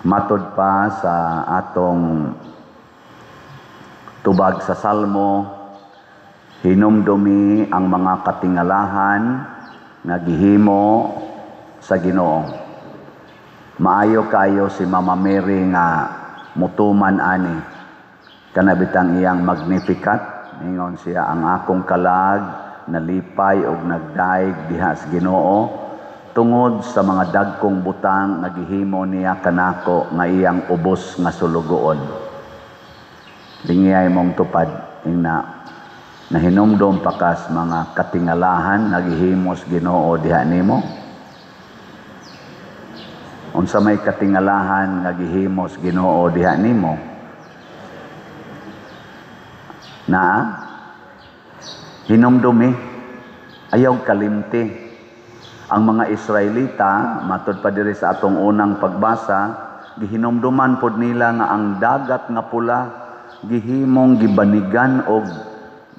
Matod pa sa atong tubag sa Salmo, hinumdumi ang mga katingalahan nga gihimo sa Ginoo. Maayo kayo si Mama Mary nga mutuman ani. Kana bitang iyang Magnificat, ingon siya, "Ang akong kalag nalipay og nagdaig diha sa Ginoo tungod sa mga dagkong butang nga gihimo niya kanako nga iyang ubos nga sulugoon." Lingiyay mong tupad, ingna nahinumdom pa kas mga katingalahan nga gihimo sa Ginoo diha nimo. Unsa may katingalahan nga gihimo sa Ginoo diha nimo? Naa hinumdumi, ayaw kalimti. Ang mga Israelita, matod pa diri sa atong unang pagbasa, gihinumduman pod nila nga ang Dagat nga Pula gihimong gibanigan og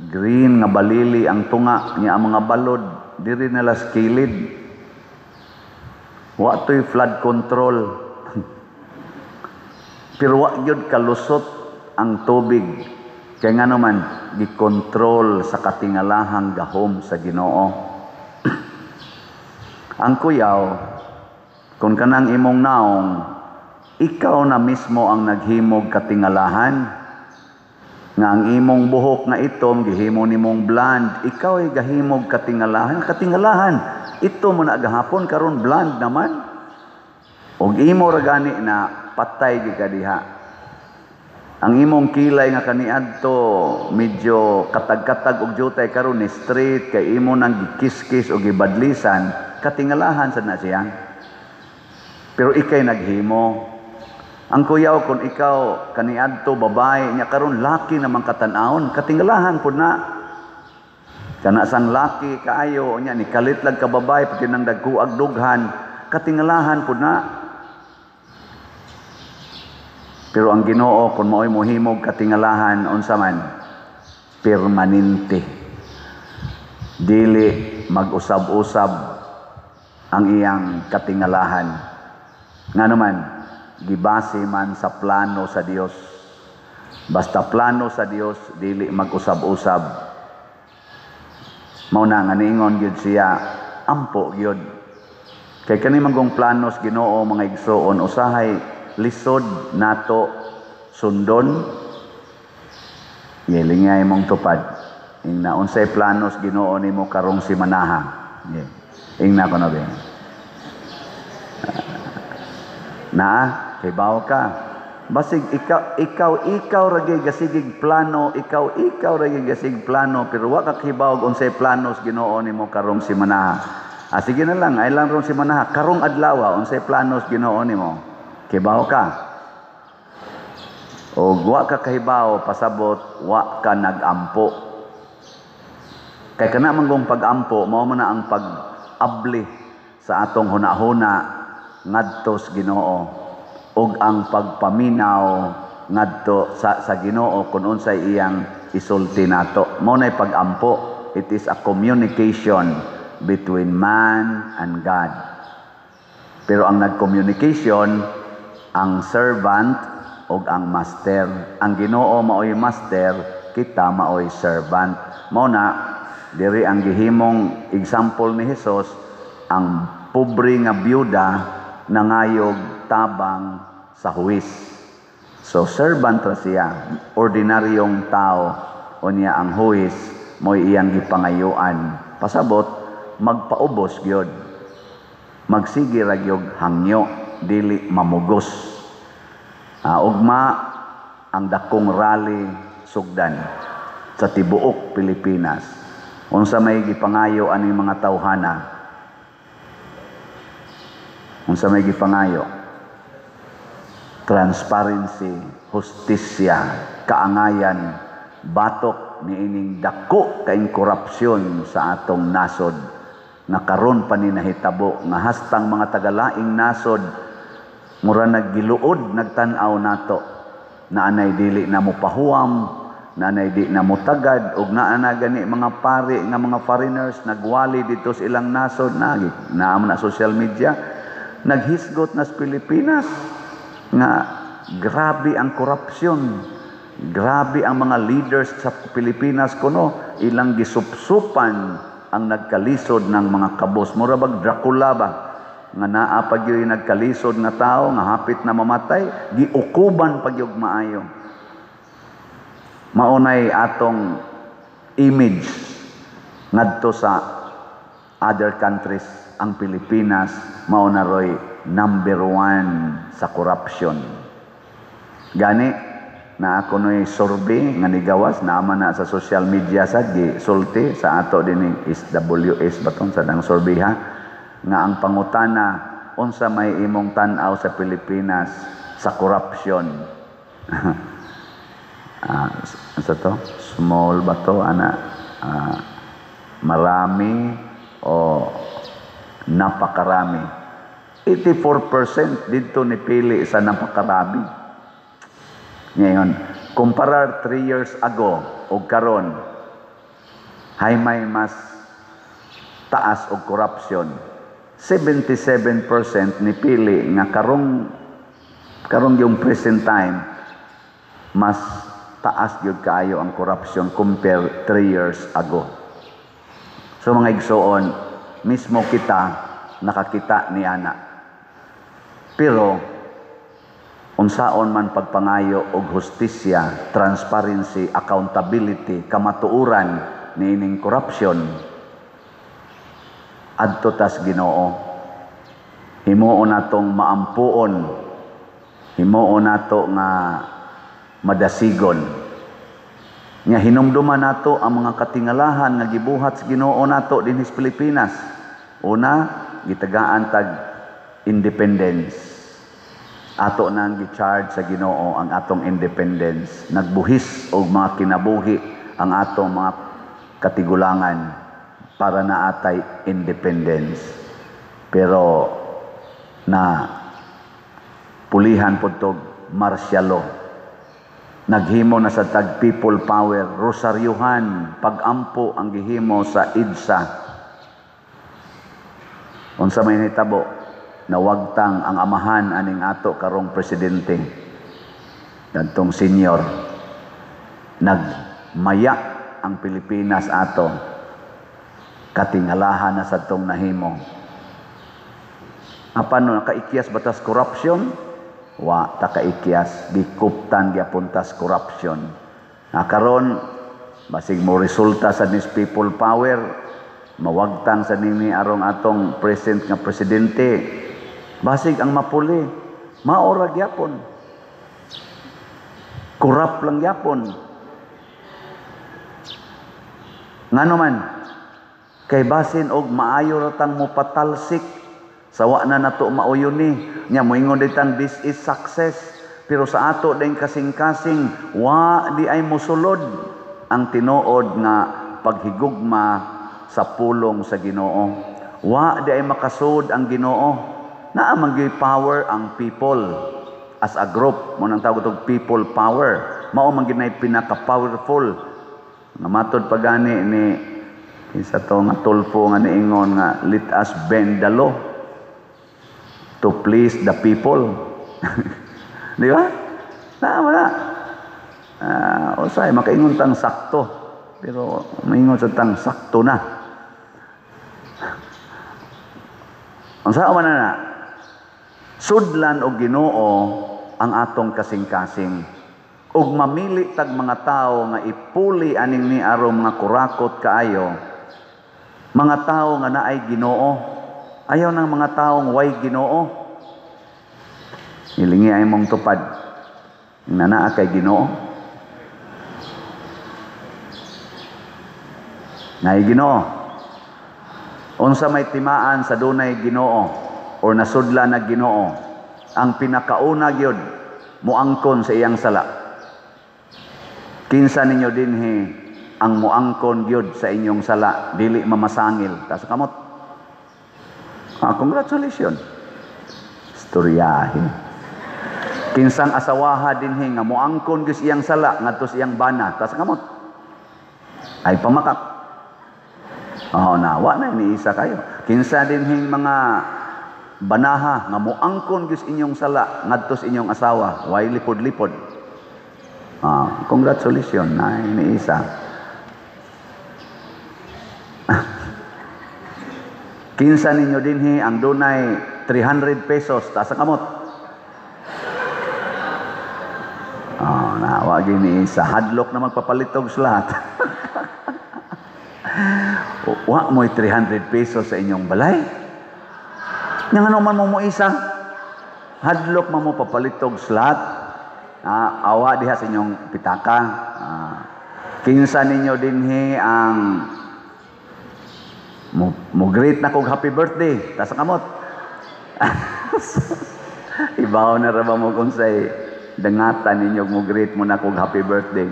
green nga balili ang tunga niya, ang mga balod diri nila sa kilid. Wa to'y flood control. Pero wa gyud kalusot ang tubig. Kay nga naman gikontrol sa katingalahang gahom sa Ginoo. Ang kuyaw, kung kanang imong naong, ikaw na mismo ang naghimog katingalahan. Nga ang imong buhok nga itom, gihimo nimong blonde, ikaw ay gahimog katingalahan. Katingalahan, ito mo na gahapon, karon blonde naman. Og imo ra gani na patay gyud ka diha. Ang imong kilay nga kaniadto medyo katag-katag og jutay, karon ni straight kay imo nang gikiskis og gibadlisan, katingalahan sad na siya. Pero ikay naghimo. Ang kuyaw, kung ikaw kaniadto babae nya karon laki naman katan-awon, katingalahan pud na. Kana sang laki kaayo nya ni kalit lang ka babae pati nang dagkuag dughan, katingalahan pud na. Pero ang Ginoo, kung mao'y mohimog katingalahan, unsa man? Permanente. Dili mag-usab-usab ang iyang katingalahan. Nga naman, gibase man sa plano sa Dios. Basta plano sa Dios, dili mag-usab-usab. Mao na nga niingon gyud siya, ampo gyud. Kay kani manggong plano sa Ginoo, mga igsoon, usahay lisod nato sundon. Yelingay mong tupad. Ingna unsay plano sa Ginoo nimo karong simanaha? Yeah. Ingna ko na ba? Naa, kibaw ka. Basig ikaw ra gyud gasigig plano, ikaw ra gyud gasig plano, pero wa ka kibaw unsay plano sa Ginoo nimo karong simanaha. Ah, sige na lang, ay lang rong simanaha, karong adlaw unsay plano sa Ginoo nimo? Kibaw ka. O wa ka kahibaw, pasabot wa ka nagampo. Kay kana man gong pag-ampo, mao man na ang pag-abli sa atong hunahuna ngadto sa Ginoo ug ang pagpaminaw ngadto sa Ginoo kun unsay iyang isulti nato. Mao nay pag-ampo. It is a communication between man and God. Pero ang nag-communication, ang servant ug ang master. Ang Ginoo maoy master, kita maoy servant. Mao na diri ang gihimong example ni Hesus, ang pobre nga byuda nangayog tabang sa huwis. So servant ra siya, ordinaryong tao. Unya ang huwis mo'y iyang gipangayuan. Pasabot magpaubos gyud. Magsige ra gyud hangyo, dili mamugos. Ugma ang dakong rally sugdan sa tibuok Pilipinas. Unsa may gipangayo ani mga tawhana? Unsa may gipangayo? Transparency, hustisya, kaangayan, batok niining dako kaing korupsyon sa atong nasod nga karon pa ni nahitabo, nga hastang mga tagalaing nasod mura naggiluod nagtan-aw nato na anay dili na mopahuam, na anay di na motagad, ug naa na gani mga pari nga mga foreigners nagwali dito sa ilang nasod, na naa man na social media, naghisgot na sa Pilipinas. Nga grabe ang korupsyon. Grabe ang mga leaders sa Pilipinas kuno, ilang gisupsupan ang nagkalisod ng mga kabos. Mura bag Dracula ba? Nga naa pa gyud nagkalisod nga tao nga hapit na mamatay, giukuban pa gyud maayo. Maunay atong image ngadto sa other countries, ang Pilipinas mao na roy number one sa corruption. Gani na ako no'y survey nga nigawas naman na sa social media sa gisulti sa ato dinhi SWS baton sa dang survey ha, nga ang pangutana, unsa may imong tan-aw sa Pilipinas sa corruption? Sa to small ba to ana, marami o napakarami? 84% dito nipili sa napakarami. Ngayon, kumparar 3 years ago o karon, hay may mas taas og corruption. 77% nipili nga karong karong yung present time mas taas gyud kaayo ang corruption compare 3 years ago. So mga igsoon, mismo kita nakakita ni ana. Pero unsaon man pagpangayo og hustisya, transparency, accountability, kamatuoran niining corruption, adto tas Ginoo. Himuon natong maampuon, himuon nato nga madasigon. Nya hinumduman nato ang mga katingalahan nga gibuhat sa Ginoo nato dinhi sa Pilipinas. Una, gitagaan tag independence. Ato nang gi-charge sa Ginoo ang atong independence. Nagbuhis og mga kinabuhi ang atong mga katigulangan para naatay independence. Pero na pulihan pod tog martial law. Naghimo na sa tag people power, rosaryuhan, pagampo ang gihimo sa EDSA. Unsa may nitabo, nawagtang ang amahan aning ato karong presidente, kadtong senior. Nagmaya ang Pilipinas ato, katingalahan na sa tong nahimo. Apan no nakaikyas batas corruption? Wa ta kaikyas, gikuptan gyapon tas corruption. Na karon basig mo resulta sa this people power, mawagtang sa nini arong atong present nga presidente, basig ang mapuli maora gyapon, corrupt lang gyapon. Ngano man kay basin og maayo ra tang mopatalsik sa wa na nato mauyon ni nya, moingon ditang this is success, pero sa ato din kasing-kasing wa di ay mosulod ang tinuod nga paghigugma sa pulong sa Ginoo. Wa di ay makasud ang Ginoo. Naa man gyud power ang people as a group, mo nang tawag og people power. Mao man gyud nay pinaka-powerful nga matod pagani ni isa to nga Tulfo nga niingon nga let us bend the law to please the people. Di ba? Na wala. Usay makaingon tang sakto, pero maingon sa tang sakto na. Unsa man na? Sudlan og Ginoo ang atong kasing-kasing. Ug mamili tag mga tawo nga ipuli aning ni aron mga kurakot kaayo, mga tawo nga naay Ginoo. Ayaw ng mga taong way Ginoo. Hilingi ay mong tupad na naa kay Ginoo. Naay Ginoo. Unsa may timaan sa dunay Ginoo or nasudlan na Ginoo, ang pinakauna gyud moangkon sa iyang sala. Kinsa ninyo dinhi ang moangkon gyud sa inyong sala, dili mamasangil? Tas kamot. Congratulations. Istoryahe. Kinsang asawaha dinhi nga moangkon gyud iyang sala ngadto sa iyang bana, tas kamot. Ay pamakak. Oh, na wa na ni isa kayo. Kinsa dinhing mga banaha nga moangkon gyud inyong sala ngadto sa inyong asawa, way lipod-lipod? Ah, congratulations na ni isa. Kinsa ninyo dinhi ang dunay 300 pesos, taas ang kamot? Oh, na wa gyud ni isa, hadlok na magpapalitog sa lahat. Wa mo'y 300 pesos sa inyong balay. Nga ano man mo mo isa? Hadlok man mo papalitog sa lahat. Ah, awa diha sa inyong pitaka. Ah, kinsa ninyo dinhi ang mo greet na kog happy birthday, taas ang kamot? Ibaw na ra ba mo kung say dangatan ninyo mo greet mo na kog happy birthday?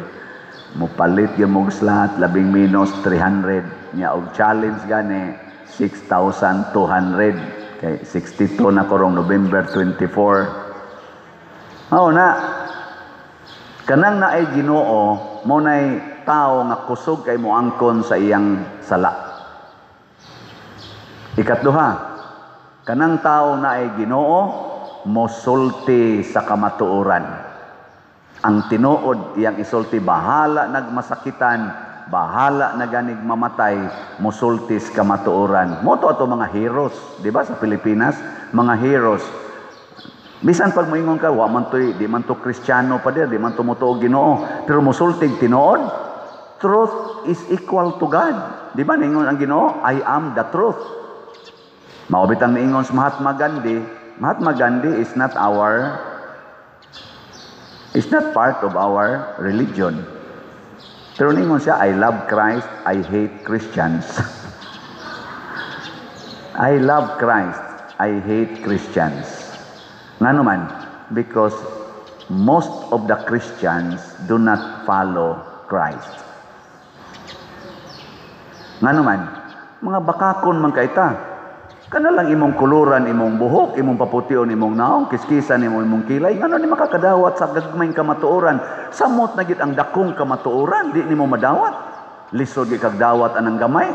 Mo palit gyud mo slat labing minus 300 nya og challenge gani 6,200 kay 62 na korong November 24. Mao na kanang naay Ginoo mo nay tawo nga kusog kay moangkon sa iyang sala. Ikatduha, kanang tawo naay Ginoo mosulti sa kamatuoran. Ang tinuod iyang isulti, bahala nagmasakitan, bahala na ganig mamatay, mosulti sa kamatuoran. Mo to ato mga heroes, di ba sa Pilipinas, mga heroes. Bisan pag moingon ka, wa man to'y, di man to Kristiyano pa dir, di man to motuo Ginoo, pero mosultig tinuod. Truth is equal to God. Di ba ningon ang Ginoo, I am the truth. Mao bitang niingon sa Mahatma Gandhi, Mahatma Gandhi is not part of our religion. Pero ningon siya, I love Christ, I hate Christians. I love Christ, I hate Christians. Ngano man? Because most of the Christians do not follow Christ. Ngano man? Mga bakakon man kaita. Kana lang imong kuluran, imong buhok, imong papution, imong naong, kiskisan imong imong kilay. Ngano ni makakadawat sa gagmayng kamatuoran? Samot na gid ang dakong kamatuoran, di nimo madawat. Lisod gid kag dawat anang gamay.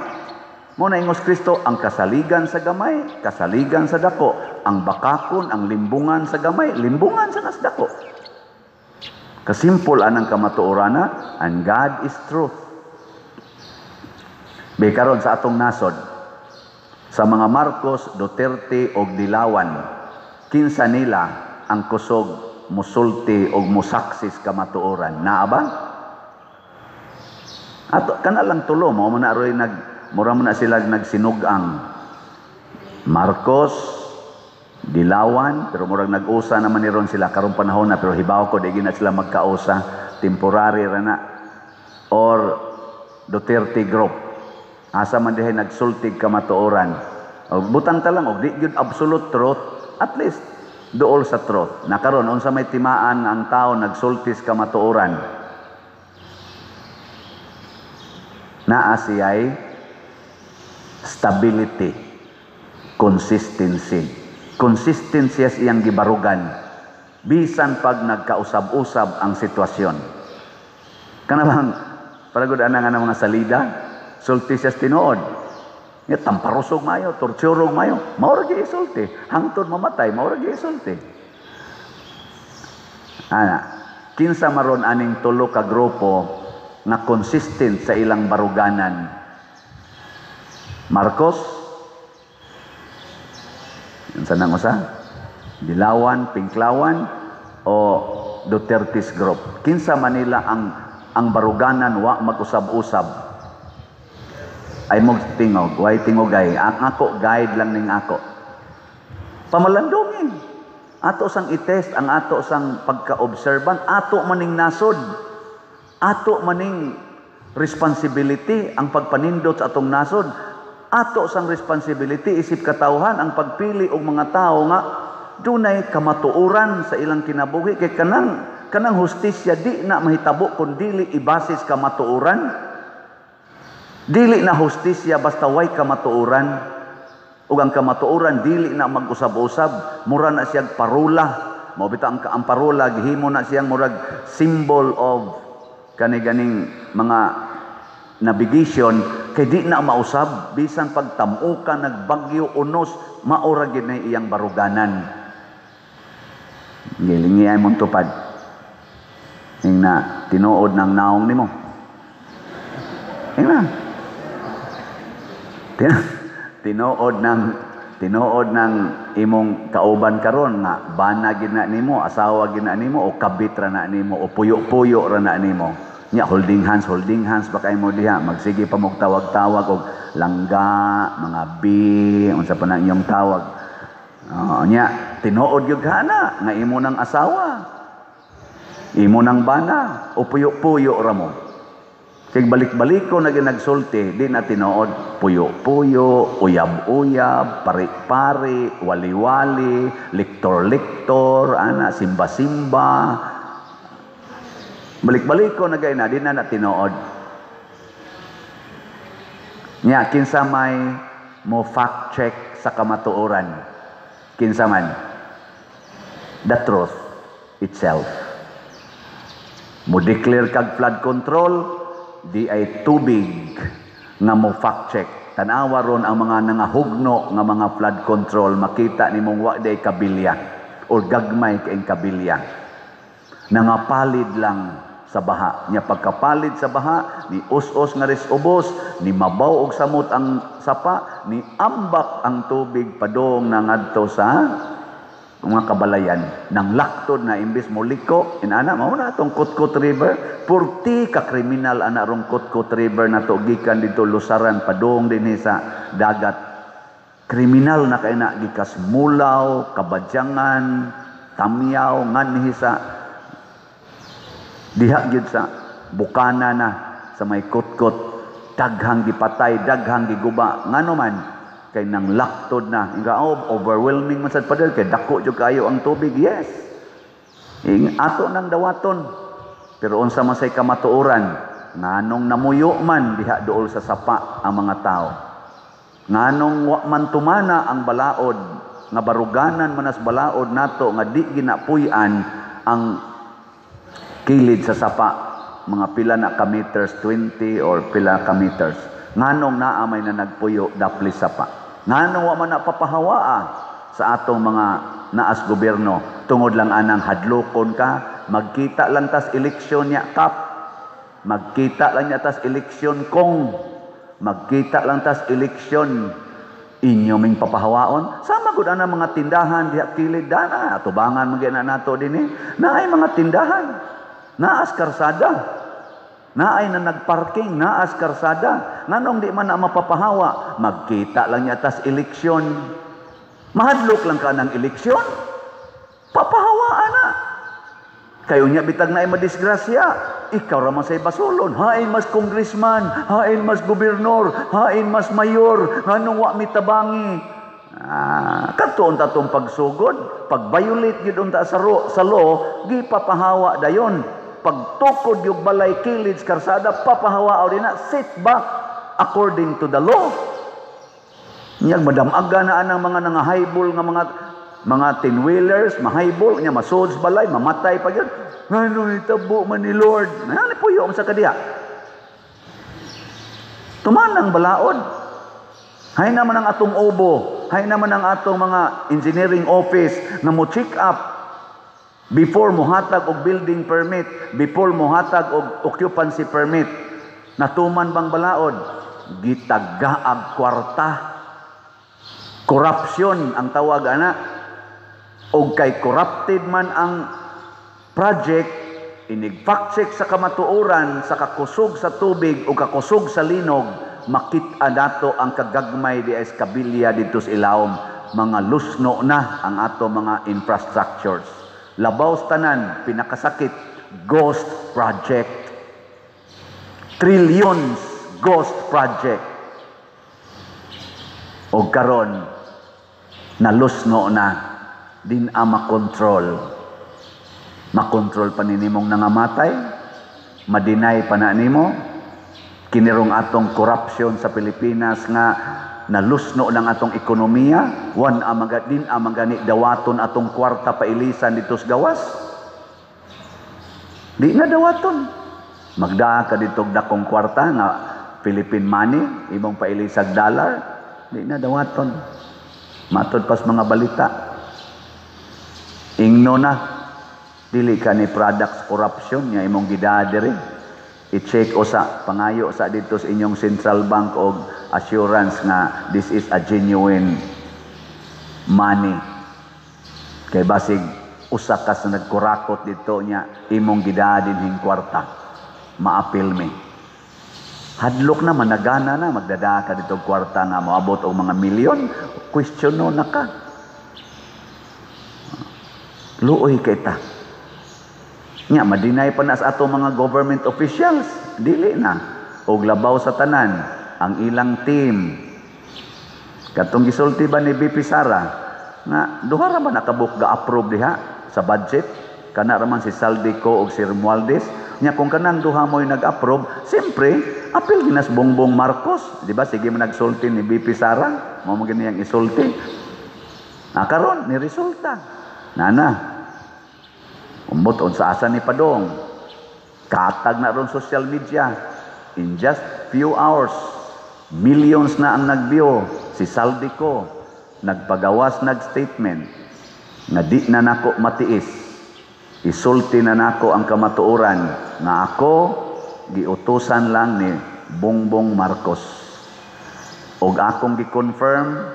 Mo na ingos Kristo, ang kasaligan sa gamay, kasaligan sa dako, ang bakakon, ang limbungan sa gamay, limbungan sa nas dako. Kasimpol anang kamatuorana, and God is truth. Be karon sa atong nasod, sa mga Marcos, Duterte og Dilawan, kinsa nila ang kusog musulti og musaksis kamatuoran? Naa ba? Ato kana lang tulo mo man aroy nag mura man na sila nagsinug-ang. Marcos, Dilawan, pero murag nag-usa naman ni ron sila karong panahon na, pero hibaw ko di gina sila magkausa, temporary ra na, or Duterte group. Asa man dihay nagsultig kamatuoran. Og butang ta lang og di gyud absolute truth, at least duol sa truth. Nakaron unsa may timaan ang tao nagsultis kamatuoran? Naa siya'y stability, consistency. Consistency as iyang gibarugan bisan pag nagkausab-usab ang sitwasyon. Kana bang paragud ana nga mga salida, sulti siya tinuod. Nga tamparusog mayo, torturog mayo, mao ra gyud isulti. Hangtod mamatay, mao ra gyud isulti. Ana, kinsa maron aning tulo ka grupo nga consistent sa ilang baruganan? Marcos, unsa nang usa? Dilawan, Pinklawan o Duterte's group? Kinsa manila ang baruganan wa mag-usab-usab? Ay mo tingog, way tingogay. Ang ako guide lang ning ako. Pamalandongin. Ato sang i-test ang ato sang pagka-obserban, ato maning nasod. Ato maning responsibility ang pagpanindot sa atong nasod. Ato sang responsibility isip katawhan ang pagpili og mga tawo nga dunay kamatuoran sa ilang kinabuhi kay kanang hustisya di na mahitabo kun dili ibasis kamatuoran. Dili na hustisya basta way kamatuoran. Ug ang kamatuoran dili na mag-usab-usab, mura na siyang parula. Mao bitaw ang parula gihimo na siyang murag symbol of kani ganing mga navigation. Kay di na mausab, bisan pagtam-oka, nagbagyo, unos, mao ra gyud na iyang baruganan. Gilingi ay mong tupad. Ingna, tinuod ng naong nimo. Ingna. Tinuod ng imong kauban karon nga bana gid na nimo, asawa gid na nimo, o kabit ra na nimo, o puyo-puyo ra na nimo. Nya holding hands ba kay mo diha, magsige pa mo tawag-tawag og langga, mga b, unsa pa na inyong tawag. Oh, nya tinuod gyud ka na nga imo nang asawa. Imo nang bana o puyo-puyo ra mo. Kay balik-balik ko na ginagsulti, di na tinuod. Puyo-puyo, uyab-uyab, pari-pari, wali-wali, liktor-liktor, ana, simba-simba. Balik-balik ko na gay na, di na na tinuod. Nya, kinsa may mo fact check sa kamatuoran? Kinsa man? The truth itself. Mo declare kag flood control, di ay tubig nga mo fact check. Tanawa ron ang mga nangahugno nga mga flood control, makita nimong wa day kabilya or gagmay kaing kabilya. Nangapalid lang sa baha. Nya pagkapalid sa baha, ni us-us nga ris ubos, ni mabaw og samot ang sapa, ni ambak ang tubig padong na ngadto sa mga kabalayan. Nang laktod na imbis mo liko, inana mao na atong Kotkot River, purti ka kriminal ana rong Kotkot River na to gikan dito Lusaran padong dinhi sa dagat. Kriminal na kay na gikas Mulaw, Kabadyangan, Tamyaw nganhi sa diha gyud sa bukana na sa may Kotkot, daghang gipatay, daghang giguba. Ngano man kay nang laktod na inga, oh, overwhelming man sad, padel, kay dako jud kayo ang tubig. Yes, ing ato nang dawaton, pero unsa man say kamatuoran? Nganong namuyo man diha duol sa sapa ang mga tao? Nganong wa man tumana ang balaod nga baruganan manas balaod nato nga di ginapuy-an ang kilid sa sapa, mga pila na ka meters, 20 or pila ka meters? Nganong naa may na nagpuyo dapli sapa? Nganong wa man napapahawaa sa atong mga naas gobyerno? Tungod lang anang hadlokon ka, magkita lang tas eleksyon niya kap, magkita lang niya tas eleksyon kong, magkita lang tas eleksyon, inyo ming papahawaon. Sama gud ana mga tindahan diha kilid dana, atubangan man gyud na nato dinhi, naay mga tindahan, naas karsada, naay na nagparking, naas karsada. Nganong di man na mapapahawa? Magkita lang niya tas eleksyon. Mahadlok lang ka ng eleksyon, papahawaan na. Kayo niya bitag na ay madisgrasya, ikaw raman say basolon. Hain mas congressman, hain mas gobernador, hain mas mayor, nganong wa mitabangi? Ah, kadto unta tong pagsugod, pag-violate gyud unta sa law, gipapahawa dayon. Pagtukod yung balay kilid sa karsada, papahawa din na, sit back according to the law. Niyag madamaga na anang mga nangahaybol nga mga 10-wheelers, mahaybol, niya masod sa balay, mamatay pa yun. Ngano itabo man ni Lord? Ano puyo sa kadiya? Tumanang balaod. Hay naman ang atong obo, hay naman ang atong mga engineering office nga mo check up before mohatag og building permit, before mohatag og occupancy permit. Natuman bang balaod? Gitagaag kwarta. Corruption ang tawag ana. Og kay corrupted man ang project, inig fact check sa kamatuoran sa kakusog sa tubig o kakusog sa linog, makita nato ang kagagmay di ay kabilya dito sa ilawom. Mga lusno na ang ato mga infrastructures. Labaw sa tanan, pinakasakit, ghost project. Trillions ghost project. O karon, nalusno na, din a makontrol. Makontrol pa ni nimong nangamatay, madinay pa na nimo, kinirong atong corruption sa Pilipinas nga nalusno ng atong ekonomiya, wan amaga din amagani dawaton atong kwarta pailisan dito sa gawas. Di na dawaton. Magdaa ka dito dakong kwarta nga Philippine money, imong pailisag dollar, di na dawaton. Matod pas mga balita. Ingno na, dili ka ni products corruption nga imong gidaa diri. I-check o sa pangayo sa dito sa inyong central bank og assurance nga this is a genuine money. Kay basig usa ka sa nagkurakot dito niya imong gidaa dinhing kwarta. Maapil mi. Hadlok na, managana na magdada ka dito kwarta nga moabot og mga milyon, question no na ka. Luoy kay ta. Nya ma-deny pa na sa ato mga government officials, dili na. Og labaw sa tanan ang ilang team. Katong gisulti ba ni VP Sara nga duha ra ba nakabuk ga-approve diha sa budget? Kana ra man si Zaldy Co og si Romualdez. Nya kung kanang duha mo'y nag-approve, siyempre apil ginas Bongbong Marcos, di ba? Sige mo nagsulti ni VP Sara, mao mo gini ang isulti. Ah, karon ni resulta. Nana. Umbot unsa asa ni Padong. Katag na ron social media. In just few hours, millions na ang nag-view. Si Zaldy Co nagpagawas nag-statement nga di na nako matiis. Isulti na nako ang kamatuoran nga ako giutusan lang ni Bongbong Marcos. Og akong gi-confirm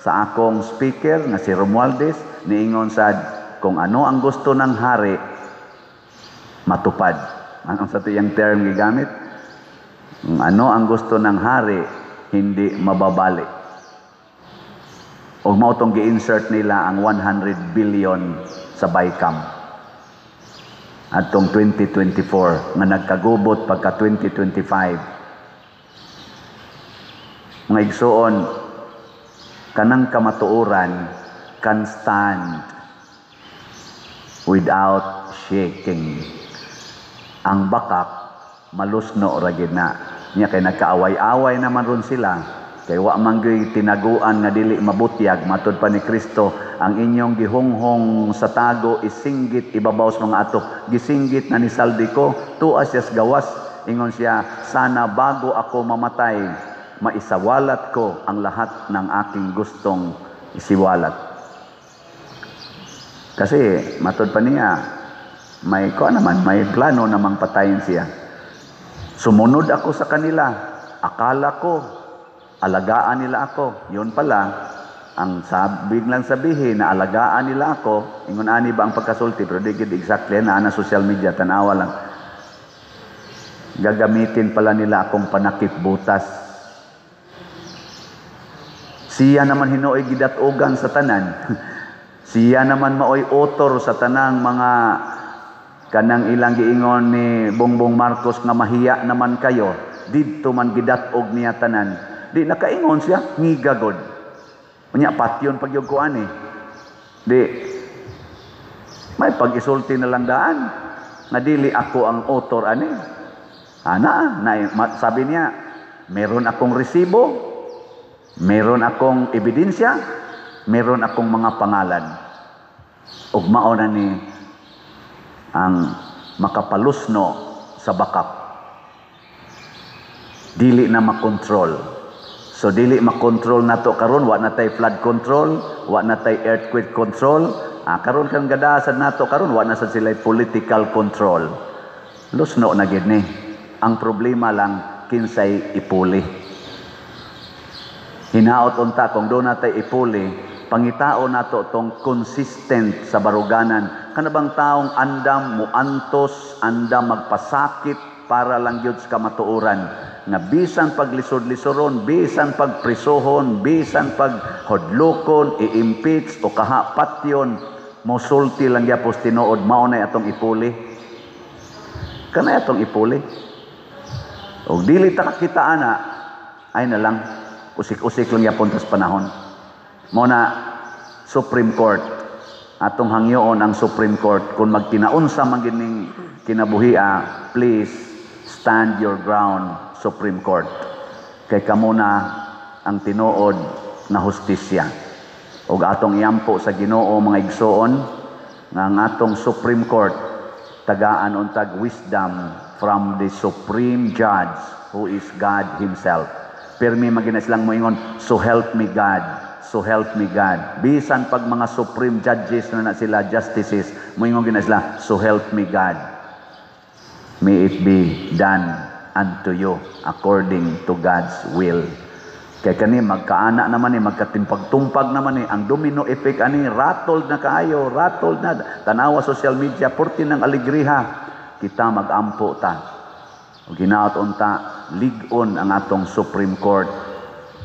sa akong speaker nga si Romualdez, niingon sad kung ano ang gusto ng hari matupad. Anong sa iyang term gigamit? Kung ano ang gusto ng hari, hindi mababali. Og mao tong gi-insert nila ang 100 billion sa BICAM atong 2024 nga nagkagubot pagka 2025. Mga igsuon, kanang kamatuoran can stand without shaking. Ang bakak malusno ra gid na. Nya kay nagkaaway-away naman ron sila. Kay wa man gyud tinaguan nga dili mabutyag. Matod pa ni Kristo, ang inyong gihunghong sa tago isinggit ibabaw sa mga atok. Gisinggit na ni Zaldy Co, tuas siya sa gawas. Ingon siya, "Sana bago ako mamatay, maisawalat ko ang lahat ng aking gustong isiwalat." Kasi matod pa niya, may ko naman, may plano namang patayin siya. "Sumunod ako sa kanila. Akala ko, alagaan nila ako." Yun pala, ang sabi lang sabihin na alagaan nila ako, ingon ani ba ang pagkasulti, pero di gid exactly na ana social media, tanawa lang. Gagamitin pala nila akong panakip butas. Siya naman hinuoy gidatugan sa tanan. Siya naman maoy author sa tanang mga kanang ilang giingon ni Bongbong Marcos nga mahiya naman kayo. Didto man gidatog niya tanan. Di nakaingon siya, ngigagod. Unya patyon pag ko ani. Di may pag-isulti na lang daan nga dili ako ang author ani. Ana, na, sabi niya, meron akong resibo, meron akong ebidensya, meron akong mga pangalan. Ug mao na ni ang makapalusno sa bakak. Dili na makontrol. So dili makontrol nato karon, wa na tay flood control, wa na tay earthquake control. Ah, karon kan gadasad nato karon, wa na sad sila political control. Lusno na gid ni. Ang problema lang kinsay ipuli. Hinaot unta kung doon natay ipuli, pangitao nato tong consistent sa baruganan. Kana bang taong andam muantos, andam magpasakit para lang gyud sa kamatuoran nga bisan paglisod-lisoron, bisan pagprisuhon, bisan paghodlokon, i-impeach o kahapatyon, mosulti lang gyapos tinuod, mao na atong ipuli. Kanay atong ipuli. Og dili ta kakita ana, ay na lang usik-usik lang yapon tas panahon. Mao na Supreme Court, atong hangyoon ang Supreme Court kung magkinaunsa man gining kinabuhia, please stand your ground, Supreme Court. Kay kamo na ang tinuod na hustisya. Og atong iampo sa Ginoo, mga igsoon, nga ang atong Supreme Court tagaan untag wisdom from the supreme judge, who is God himself. Pirmi man gyud na silang moingon, "So help me God, so help me God." Bisan pag mga supreme judges na na sila, justices, moingon gyud na sila, "So help me God." May it be done unto you according to God's will. Kay kani magkaana naman ni, magkatimpag-tumpag naman ni, ang domino effect ani rattled na kaayo, rattled na. Tanawa social media, purti ng alegriha. Kita magampo ta. O ginaot unta lig-on ang atong Supreme Court,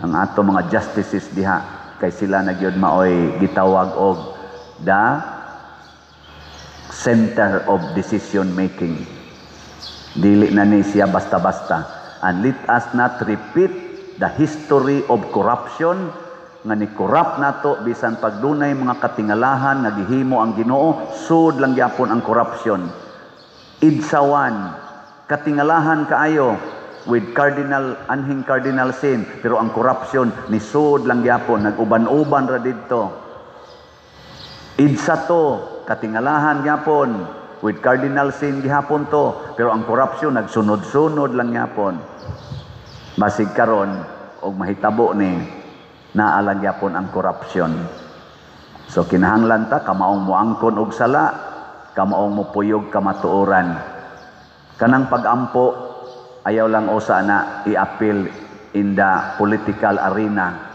ang atong mga justices diha, kay sila na gyud maoy gitawag og the center of decision making. Dili na ni siya basta-basta. And let us not repeat the history of corruption nga ni corrupt nato. Bisan pagdunay mga katingalahan nga gihimo ang Ginoo, sud lang gyapon ang corruption. EDSA 1, katingalahan kaayo with cardinal anhing cardinal sin, pero ang corruption nisud lang gyapon, nag-uban-uban ra didto. EDSA 2, katingalahan gyapon with cardinal sin gihapon to, pero ang corruption nagsunod-sunod lang gyapon. Basig karon og mahitabo ni naa lang gyapon ang corruption. So kinahanglan ta kamaong moangkon og sala, kamaong mopuyog kamatuoran. Kanang pagampo, ayaw lang usa na i-appeal in the political arena,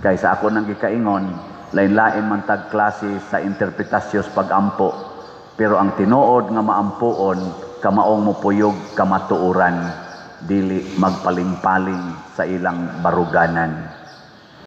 kay sa ako nang gikaingon, lain-lain man tag klase sa interpretasyon pagampo, pero ang tinuod nga maampuon, kamaong mopuyog kamatuoran, dili magpaling-paling sa ilang baruganan.